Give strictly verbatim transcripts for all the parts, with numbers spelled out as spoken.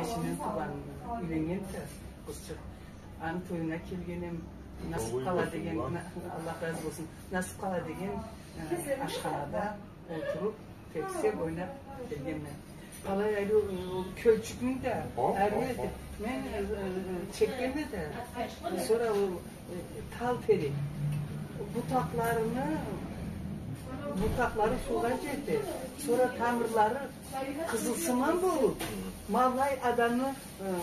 Эшинден туугъан, юйленнгенди къызчыкъ. Аны тоюна келгенем, Насып къала деген, Аллах разы болсун, Насып къала деген, э, ашханада олтуруп, тепсеп, ойнап келгенме. Къалай ариу, э, ол кёлчюкню да, ариу эди. Мен, э, э, чекгенме да, сора ол, э, тал терек. Бутакъларыны, бутакълары суугъа джете. Сора тамырлары къызылсыман болуп, ма былай адамны, э,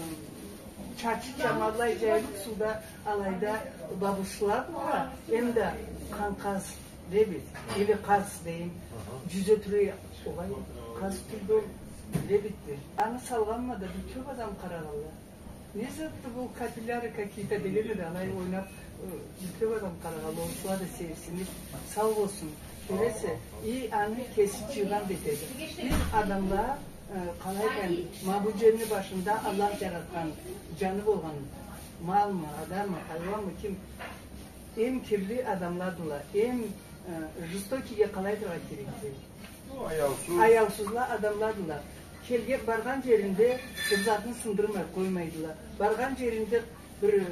чачыча ма былай джайылып сууда алайда бабушла бла, эм да къанкъаз деб эди, или къаз дейим, джюзе тура, огъай, къаз тюлдю ол деб эди. Аны салгъанма да, бир кёб адам къарагъанла. Не затды бу, капилляры какие-то деген эди, алай ойнап, э, бир кёб адам къарагъанла, орусла да сейирсинип, сау болсун. Кёресе, и аны кеси джыйгъан да этеди. Биз адамла, э, къалай айтайым, ма бу джерни башында Аллах джаратхан, джаны болгъан, малмы, адаммы, хайуанмы, ким? Эм кирли адамладыла, эм, э, жестокийге къалай айтыргъа керекди? Аяусуз. Аяусузла адамладыла. Келген, баргъан джеринде бир затны сындырмай къоймайдыла. Баргъан джеринде бир, э,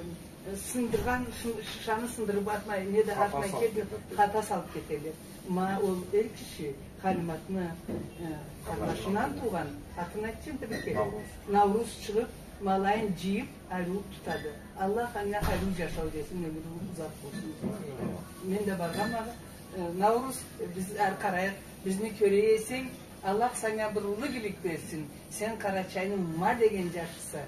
сындыргъан шын-, шышаны сындырып атмай, не да атмай кетмей, хата салып кетелле. Ма ол эр киши Халиматны, э, къарнашындан туугъан, атын айтчы энди бир кере. Науруз. Науруз чыгъып, ма алайын джыйып, ариу тутады. Аллах анга ариу джашау берсин, ёмюрю узакъ болсун. Мен да баргъанма, э, Науруз, биз ары къарайыкъ, бизни кёре эсенг, Аллах санга бир уллу игилик берсин. Сен Къарачайны ма деген джашысы.